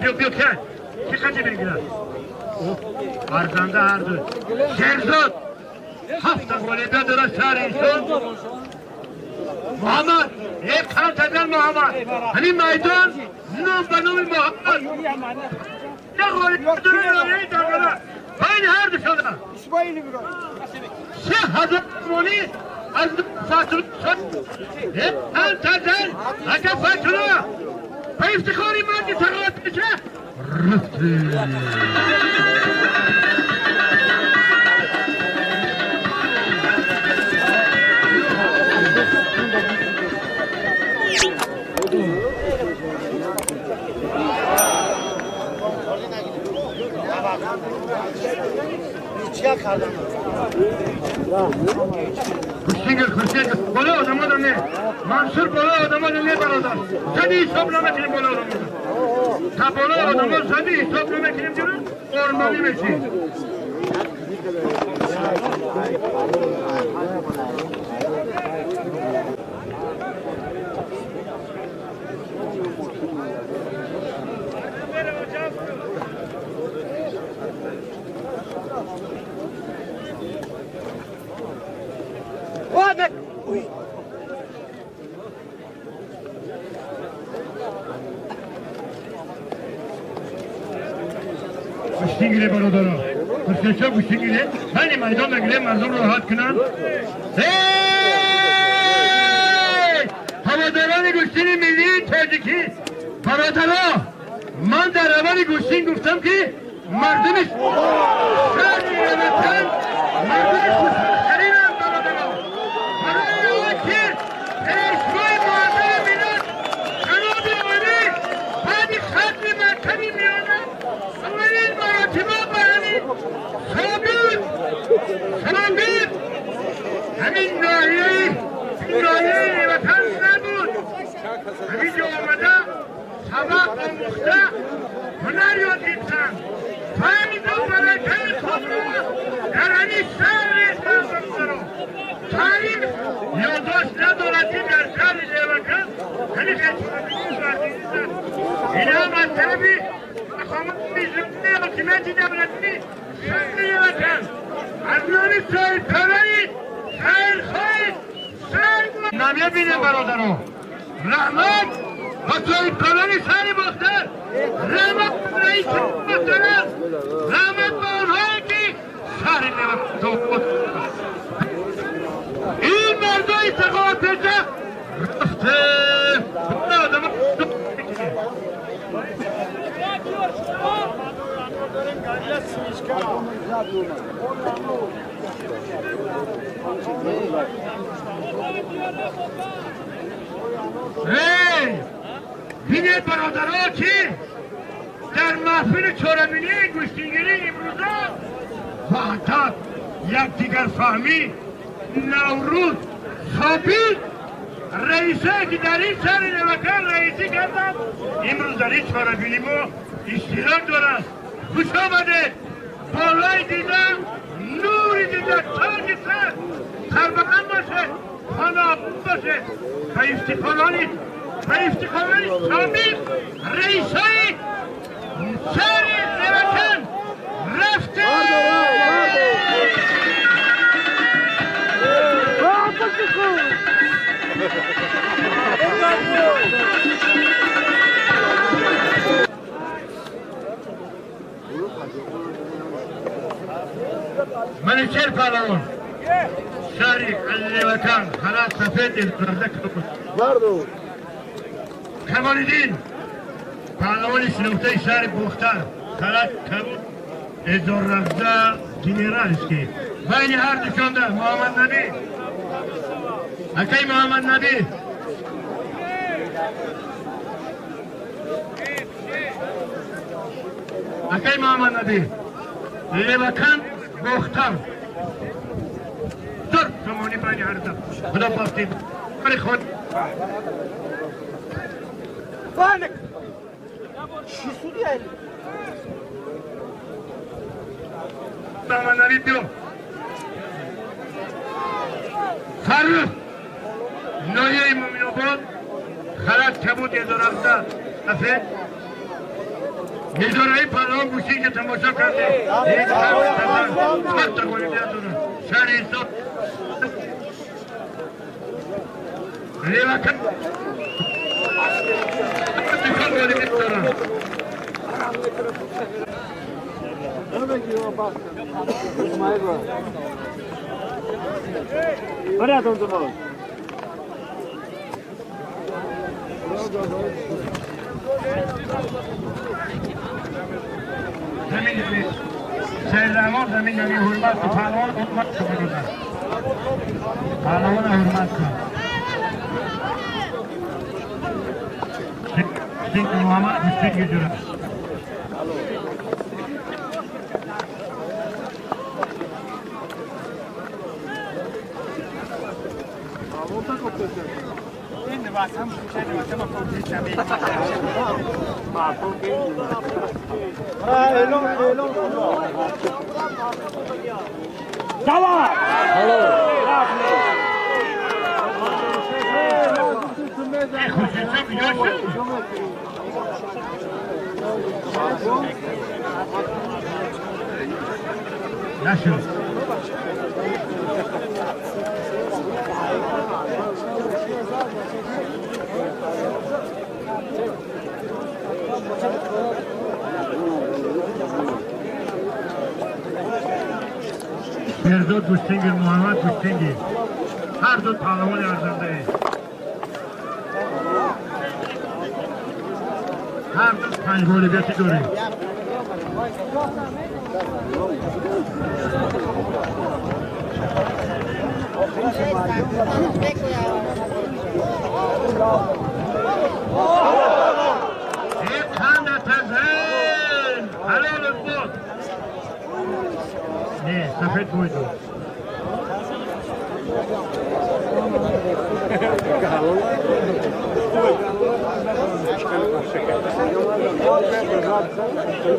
بیا بیا که کی خطی میگیره؟ ارزنده هر دو شیرزاد هفت غالبه داره شهر ایشون. محمد یک خط محمد همین میدان نام به نام محمد یک غالبه داره داره بین هر دو شده 3000 تومانی از فاطمه هم تزن اگه فاطمه به افتخاری مردی تقاعد بشه رفته. خوشگل خوشگل بالا آدم ها نه منصور بالا آدم ها نه برادر زدی حساب نمیکنیم بالا آدم ها تا بالا آدم ها زدی حساب نمیکنیم جلو آرمانی میشیم. گوشتینگیره برادرها گوشتینگیره گوشتینگیره من میدان نگیره مردم رو راحت کنن. هواداران گوشتین ملی تاجیکی برادرها من در اول گوشتین گفتم که مردم شهر وطن مردم خوشبخترینند برادرها. برای آنکه پیشوای معظم ملت جناب عالی بعد ختم مکتب میانه اولین مراتبه به همین ثابت سرانگیز همین ناحیه وطن نبود. همین جا آمده سبق آموخته هنر یاد گرفتن فهمیدم برکه خود را در همین شهر ریختن. تاریخ یادداشت ندارد که در شهر لیوکن همین این هم از طرفی مقامات اجرایی حاکمیت دولتی شهر لیوکن از نام صاحبکاران خیرخواه شهر نمی‌بینه برادران. رحمت و صاحبکاران شهر باختر، رحمت رئیس محترم، رحمت به آنهایی که شهر لیوکن این مردای سخاوتپیشه رفته آدم. ای بینید برادرها که در محفل چهارمینی گوشتینگیری امروزا وحدت یکدیگر فهمی نوروز ثابت رئیسه که در این شهر نوکر رئیسی کردند امروز در این چهارمینی ما اشتراک دارند. خوش آمده بالای دیده نور دیده تاج سر سربلند باشه خانه باشه به افتخاران سابق رئیسای شهر نوکر رفته. منوچهر پهلوان شهر لیوکن خلات سفید ازدرده کمال‌الدین پهلوان شناخته شهر باختر خلات کبود ازدرده گنرالسکی بین هر دوشانده محمد نبی اکی محمد نبی اکی محمد نبی لیوکن باختر در زمانی Байни ҳар ду худо пафтид худ. Чӣ суди? Мамадали, биё. Фаррух, ноҳияи Муминобод, халат кабуд, ядорафта сафед. Низораи паҳлавон гӯштин ки тамошо кардем, сахта ғолибият дорад. Шаҳри Ҳисор ревака ғолибият дорад. Замин سیدرمان زمین یعنی حرمت کن، پهلوان حرمت کن، برادر، پهلوان حرمت کن. محمد گوشتی جورا. خصوصا کجا شد؟ نشد. شیرزاد گوشتینگیر، محمد گوشتینگیر، هر دو پهلوان ارزنده، هر دو پنج غالبیتی داره. قند تزن حلال بود. نه، سفید بود.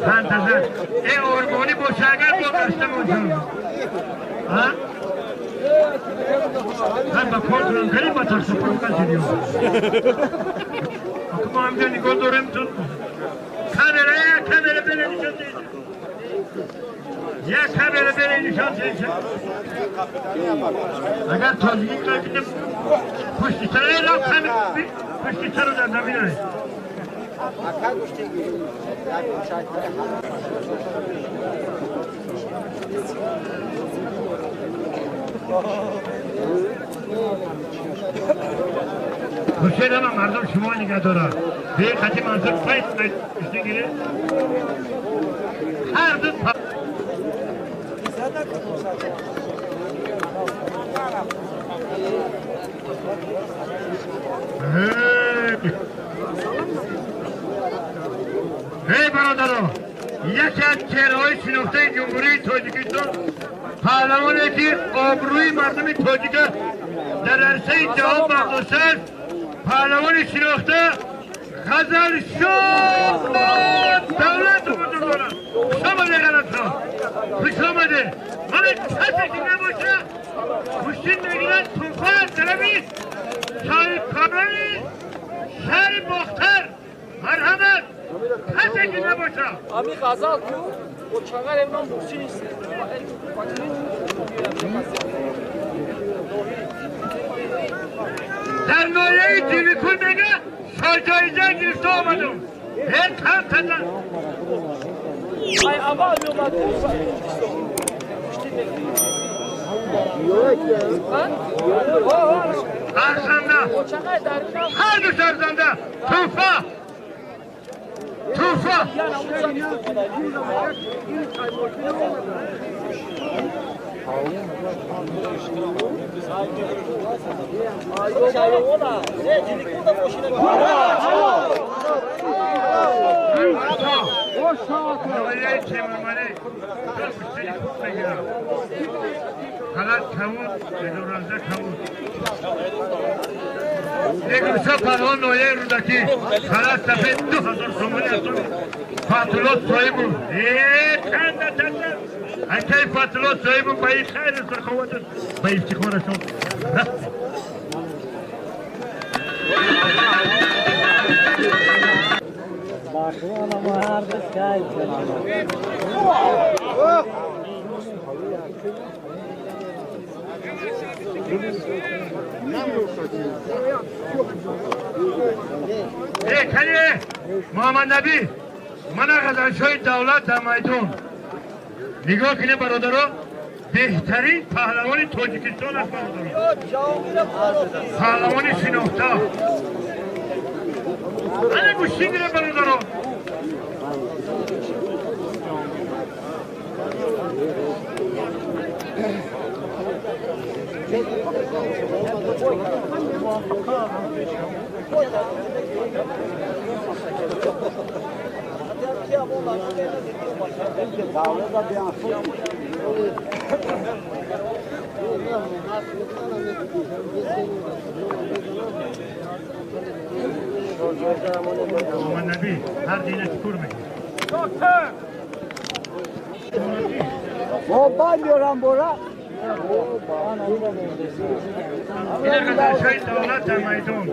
قند تزن ای ارگانی باشه، اگر با داشته باشم ها من با کار کنم خیلی با تخص پروکا شدیم. آخه ما همجا نگاه داریم تو کامره، کامره بره نشان دیده، یک کامره بره نشان دیده. اگر تازگی کنیم پشت سر را کامره پشت سر رو در زمین. حسین هم مردم شما نگه دارد به خطی منصور فیض گیره هر دو. эй бародаро، یکی از چهره‌های شناخته جمهوری تاجیکستان، پهلوانی که آبروی مردم تاجیک در عرصه جهان برداشته است، پهلوان شناخته غزل شاه دولت بزرگوارم، خوش آمده. غلط خوش آمده. من کسی که نباشه کشتی میگیرد. توفان از طرفی صاحب کارانی شهر باختر، مرحمت، کسی که نباشه. Ami غزال کو o çagar evnan بوکسین است. در ناحیه تیویکول میگه سرجایزه گرفته آمدم. هر کم تزن. Ay ama میومد Ha? ارزنده. O çagar در هر دو ارزنده. توفا توفا. Yani o ناحیه تیمورمانی Халат кабуд, ранза кабуд. Негурса паҳлавон ноҳияи Рӯдакӣ, халат сафед, 2000 сомонӣ аз он Фатулло Соибов. Чанда чанда акай Фатулло Соибов ба ин хайру саховаташ, ба ифтихорашон рафт. Кане Муҳаммад Набӣ, мана Ғазаншоҳи давлат дар майдон. Нигоҳ кунед, бародаро, беҳтарин паҳлавони Тоҷикистон аст, бародаро, паҳлавони шинохта. Ана гӯштӣ гиред, бародаро. Muhammad Nabi ҳар дина чикор мекунад? Бобан биёрам бора. Ина Ғазаншоҳи давлат дар майдон.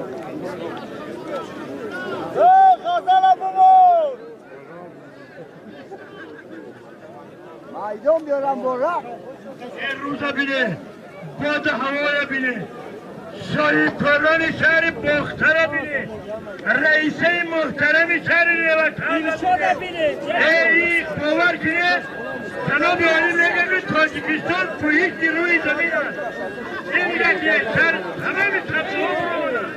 Ғазала бумон. Майдон биёрам бора. Рӯза бине, боду ҳавоя бине, соҳибкорони шаҳри Бохтара бине, раисаи муҳтарами шаҳри Реваканда бине. Эй, бовар кунед, ҷаноби олӣ мегӯяд, ки Тоҷикистон кӯҳисти рӯи замин аст. Ин мегӯяд, ки шаҳр тамоми сабзҳо баромаданд,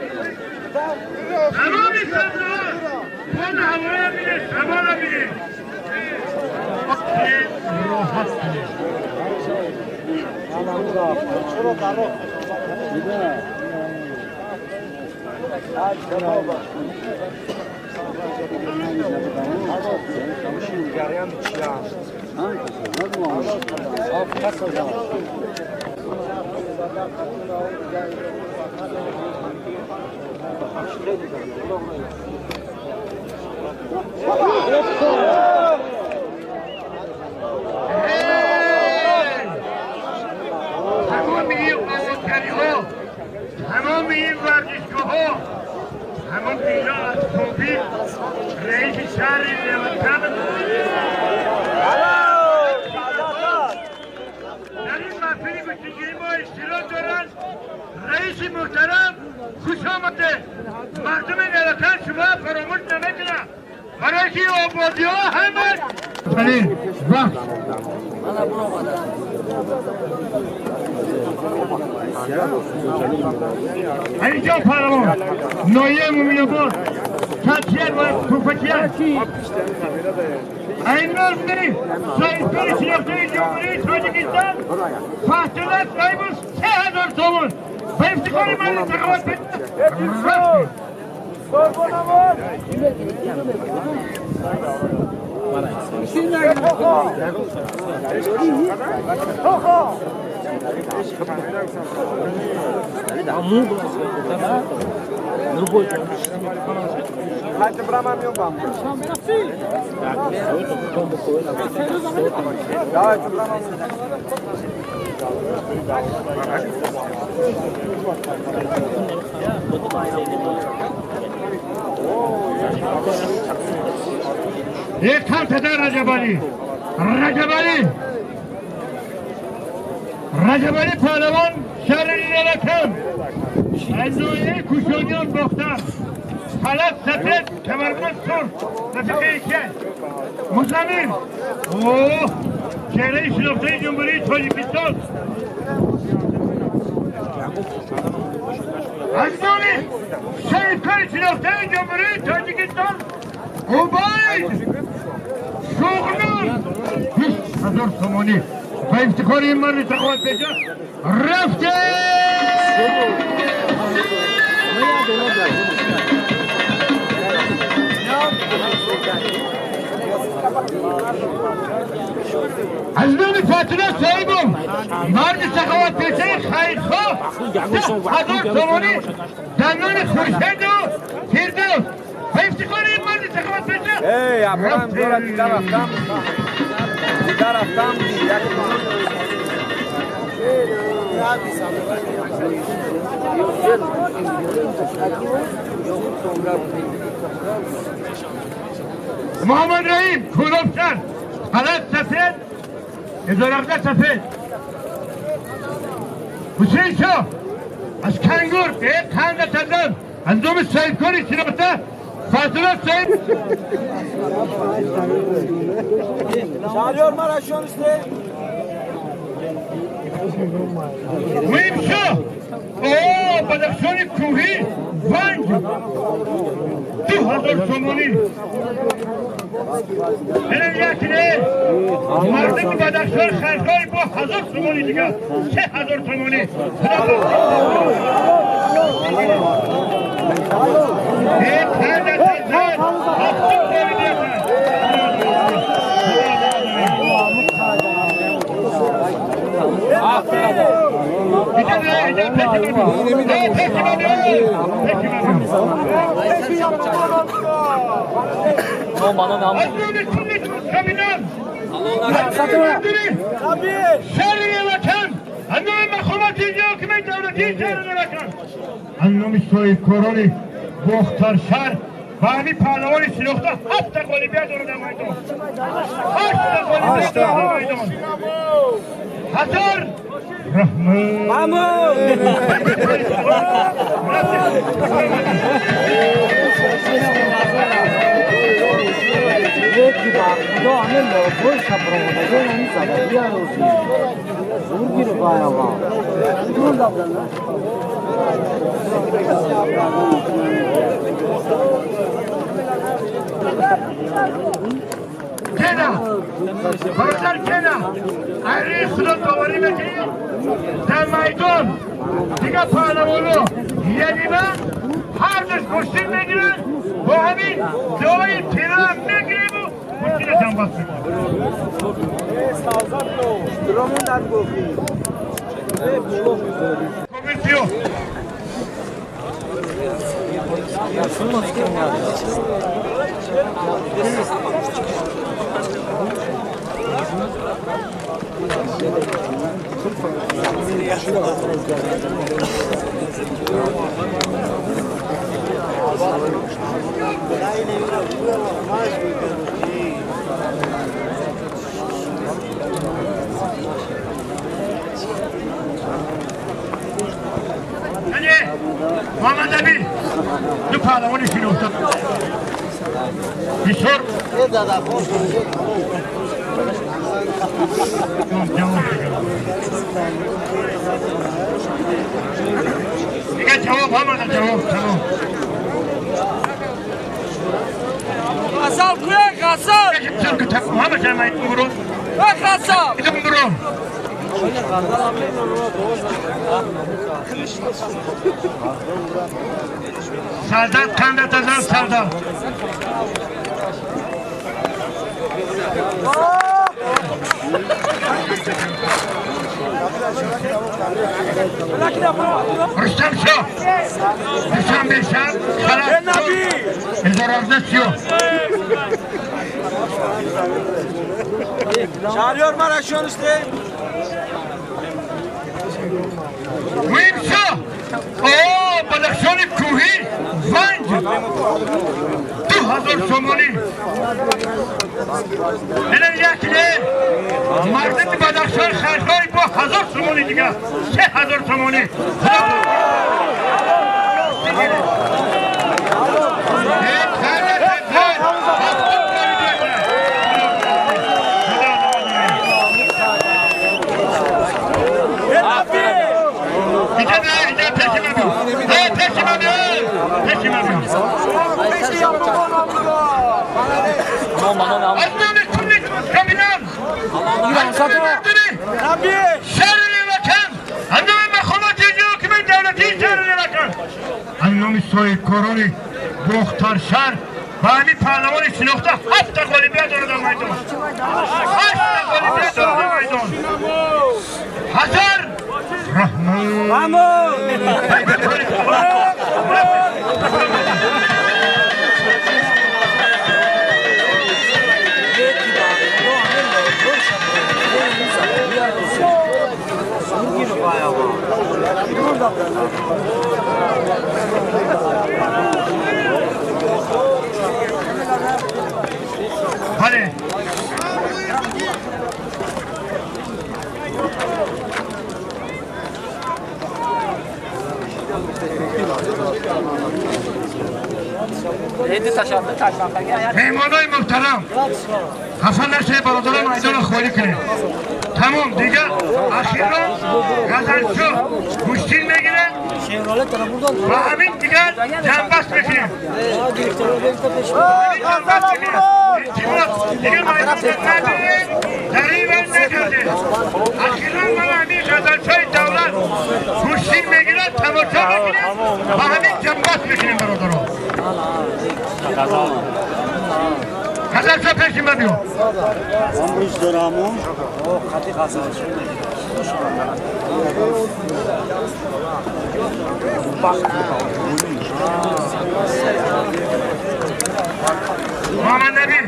тамоми сабзҳо, боду ҳавоя бине, шамола бине, роҳат кунед. تمام این آبادگری‌ها، تمام این ورزشگاه‌ها، همون اینجا از توفیق رئیس شهر نوکم در این محفل گوشتیگیری ما اشتراک دارند. رئیس محترم خوش آمده. مردم نوکم شما فراموش نمیکنم، برای که آبادی ها همه وقت. اینجا پهلوان نایه مومین‌آباد تطهیر و توفکیت اینور بودنی صاحبکار شناخته جمهوری تاجیکستان فاطمه صاحب 3000 تومان به افتخار من انتخابات. یک خلطه رجبعلی، رجبعلی، رجبعلی پهلوان شهر نیلکم از ناحیه کوشانیان باختر، خلط سفید، کمربند سرخ، رفیق که مزمین اوه چهره شناخته جمهوری تاجیکستان از نامی شریفکار شناخته جمهوری تاجیکستان عبید شغلان 20,000 سومانی و افتخار این مرد تقویت پیشه رفته. Аз номи Фатима Соҳибов, марди саховатпешаи хайрхоҳ, 10,000 сомонӣ дар номи Хуршеду Фирдавс ба ифтихори ин марди саховатпеша. Эй, Абрам дора дида рафтам. Дида рафтам як. Муҳаммад Раҳим, Кӯлобшаҳр, халат сафед, 1017 сафед. Ҳусейн Шоҳ аз Кангур, қанда тазан, аз номи соҳибкори шинохта Фатима Соҳиб. Çağırıyor Maraşon işte. Муҳим Шоҳ, о, Бадахшони кӯҳӣ, Ванҷ, 2000 сомонӣ. Инам як не, мардуми Бадахшон хайрхоҳи бо 1000 сомонӣ дигар, 3000 сомонӣ. Э, қанда тазан, ҳафтум ғолибият. Иҷа не, иҷа пеши ман биё. Э, пеши ман биё. Пеши ман биё. Аз номи кулли каминон, аз номи мардуми шаҳри Ватан, аз номи мақомоти иҷрои ҳокимияти давлатии шаҳри Ватан, аз номи соҳибкорони Бохтаршаҳр ва ҳамин паҳлавони шинохта ҳафта ғолибият дорад дар майдон. Ҳашта ғолибият дорад дар майдон. Ҳазор раҳмат. یکی با خدا همه لابوی شبرانه همین زدگی هنوزی زور گیره بایا با Кена, бародар, кена, айри худо доварӣ мекунӣ, дар майдон дига паҳлавоно янима ҳардуш куштин мегиранд, бо ҳамин дуои тира мегириму куштина ҷанбаст мекунем. Комиссиё. Яъне Муҳаммад Амин, ду паҳлавони шинохта бисёр ҷавоб дига, ҷавоб ҳамада, ҷавоб тамом. Ғазал куе, ғазал! Ҳамаша бурун. Э, ғазал! Бурун. Сардар, қанда тазан, сардар. Рустам Шоҳ, Душанбе шаҳр, халат 1017 сиёҳ. Çağırıyor Maraşon işte. Муҳим Шоҳ, о, Бадахшони кӯҳӣ, Ванҷ, 2000 сомонӣ. Инам як не, мардуми Бадахшон хайрхоҳи бо 1000 сомонӣ дигар, 3000 сомонӣ. Э, қанда тазан, ҳафтум ғолибият. Иҷа не, иҷа пеши ман биё. Э, пеши ман биё. Пеши ман биё. Аз номи кулли каминон, аз номи мардуми шаҳри Ватан, аз номи мақомоти иҷрои ҳокимияти давлатии шаҳри Ватан, аз номи соҳибкорони Бохтаршаҳр Ба ҳамин паҳлавони шинохта ҳафта ғолибият дорад дар майдон. Ҳашта ғолибият дорад дар майдон. Ҳазар Раҳмон. Бале. Меҳмонои муҳтарам, хафа нашед, бародарон, майдонро холӣ кунед. Тамом, дигар ахирон Ғазалшоҳ гӯштин мегирад ва ҳамин дигар ҷанбаст мекунем. Илтимос, дигар майдонро надорем, дариван накардем. Ахирон мана ҳамин Ғазалшоҳи давлат гӯштин мегирад, тамошо мекунем ва ҳамин ҷанбаст мекунем, бародарон. Ғазалшоҳ, пеши ман биё. Муҳаммад Набӣ.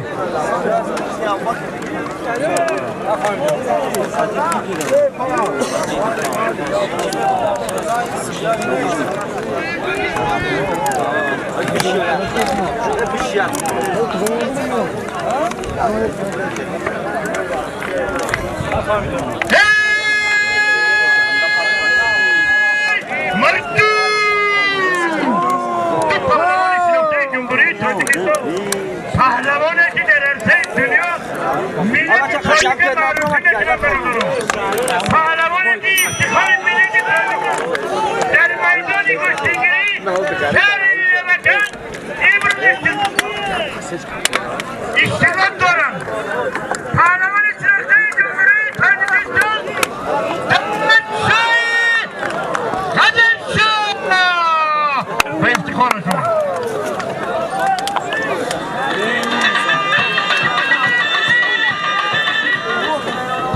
Эй, мардум! Ду паҳлавони шинохтаи Ҷумҳурии Тоҷикистон, паҳлавоне ки дар арсаи дунё миллати тоҷика маъруфӣ мекунад, бародарон. Паҳлавоне ки ифтихори миллати тоҷик дар майдони гӯштингирӣ шаҳри ватан имрӯз иштирок доранд. Паҳлавони шинохтаи Ҷумҳурии Тоҷикистон Давлатшоҳи Ғазалшоҳ ба ифтихорашон.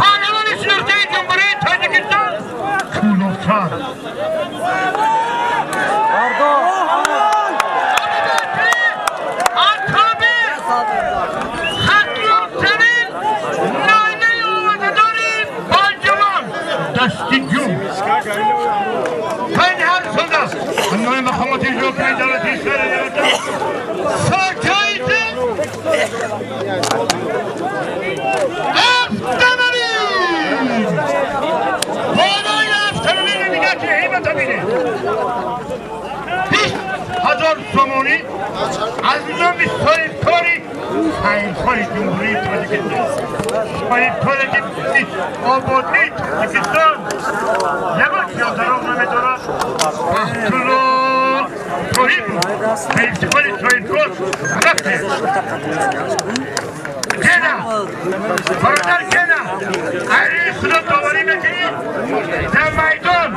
Паҳлавони шинохтаи Ҷумҳурии Тоҷикистон Кӯлобсар. Атоби хатлонтарин найнаи овозадори Балҷувон Дастиҷум. Панҷ ҳар сода аннои мақомоти иҷрокунии давлатии шаҳри Яватан сокоити автомобил. Болои автомобил нигоҳ ки ҳимата бинед. 20 000 сомонӣ аз номи соҳибкори хайрхоҳи Ҷумҳурии Тоҷикистон, соҳибкоре ки ободии Тоҷикистон ягон киёдароғ намедорад, Бахтулло Соҳибов, ба ифтихори соҳибкор рафте. Кена, бародар, кена, айри худо доварӣ мекунӣ дар майдон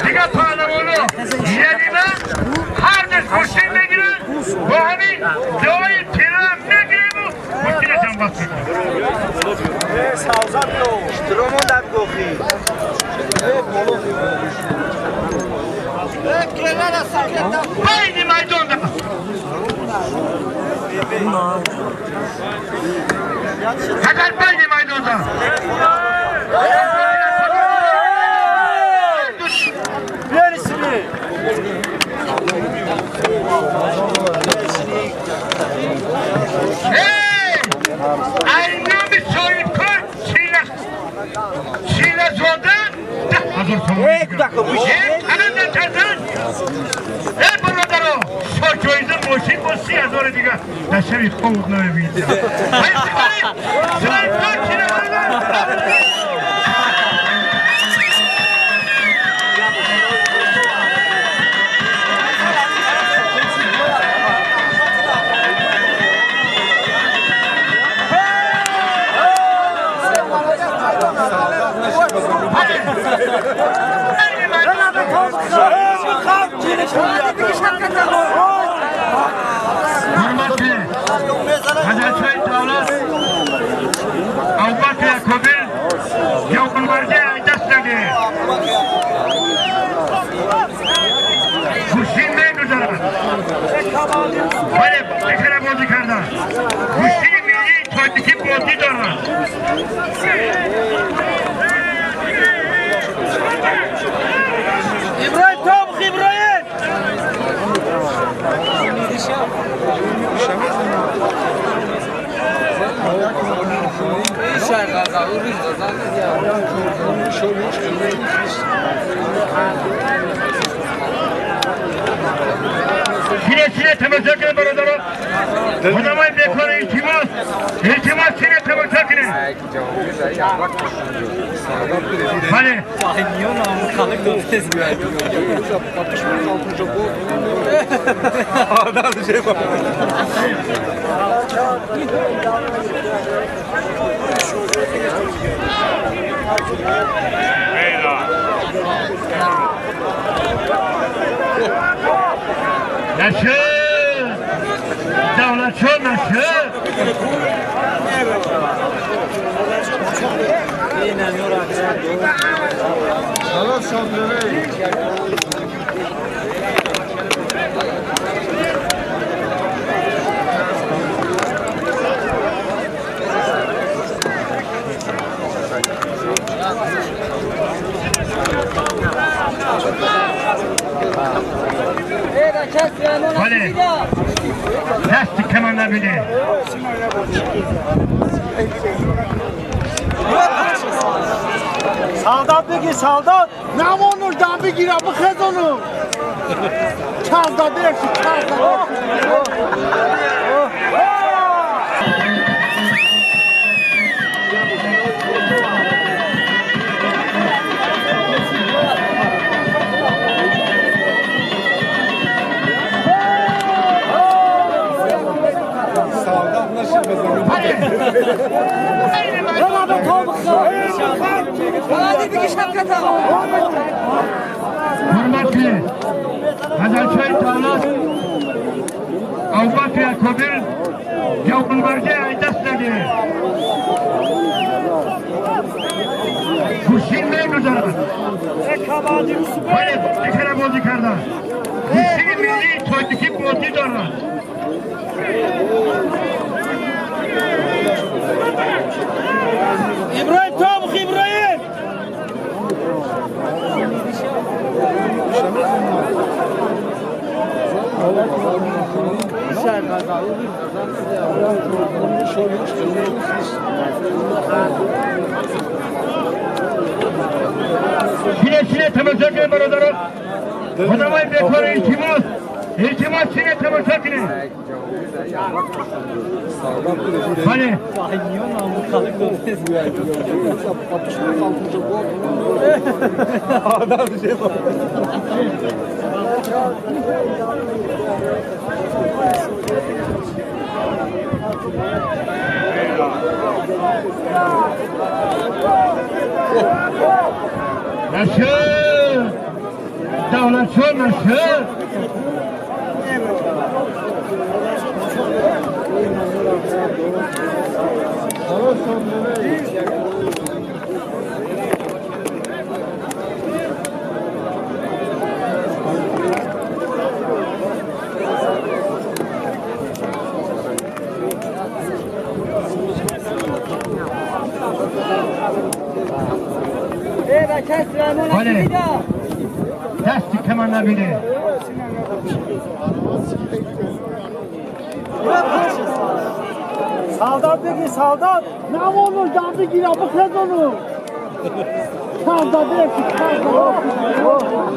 дигар паҳлавоно янима ҳар душ гӯштин мегиранд, бо ҳамин ҷои тира мегириму гӯштина ҷанбаст мекунем. Ромон гохи. Байни майдонда агар байни майдонда Verisini. Эй, ай номи соҳибкор Чилазода 10 000 сомонӣ. Эй, кудако, буш. Ана натарсан. Эй, бародаро, ҷоиза мошин бо 30 000 дига дар шаби хоб намебинед. Соҳибкор Чилазода. Ҳурматли Гӯштин мегузарад. Бале, бекара бозӣ карда. Гӯштини миллии тоҷикӣ бозӣ дорад. Иброҳим Тобух, Иброҳим! Сине, сине тамошо кунед, бародаро. Одамои бекора, илтимос, илтимос, сине тамошо кунед. Бале. Нашуд! Давлатшо нашуд! Бале, дасти каман набиде. Солдат бигир, солдат! Намонуш дам бигира, бихезону! Чаз дадеши, чаз дадеши! Ҳурматли Ғазалшоҳи давлат, Абубакри Акобир ҷавонмардӣ аз даст надиҳед. Гӯштин мегузарад. Бале, бекара бозӣ карда. Гӯштини миллии тоҷикӣ бозӣ дорад. Иброҳим Тобух, Иброҳим! Сине, сине тамошо кунед, бародаро. Одамои бекора, илтимос, илтимос, сине тамошо кунед. Бале. Нашуд! Давлатшо нашуд! Бале, дасти каман набиде. Солдат бигир, солдат! Намонуш дам бигира, бихезону! Чаз дадеши, чаз дадеши!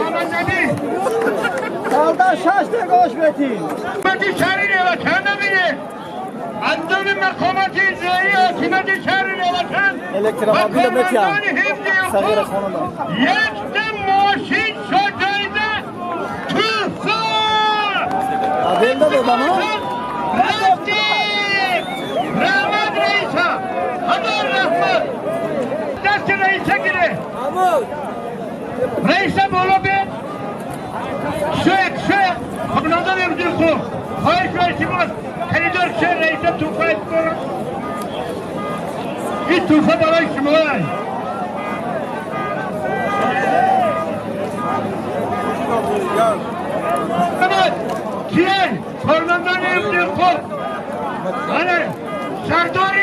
Муҳаммад Набӣ. Салда шаш нагош метин. Ҳокимияти шаҳри Левакан набине. Андоми мақомоти иҷроии ҳокимияти шаҳри Левакан Электромобил метиҳам. кормандони ҳифзи Сағира ҳуқуқ хонума. якта мошин шоҷоиза туҳфа. Аренда додам, а? Рафтем! Раҳмат, раиса! Ҳазор раҳмат! Дасти раиса гире! Раиса боло бе! Шояд, шояд! Кормандон ҳифзи ҳуқуқ! Хоҳиш ва илтимос! Харидор ше раиса туҳфа дорад. Ин туҳфа барои шумоаст. Киен? Кормандони ҳифзи ҳуқуқ! Бале, сардори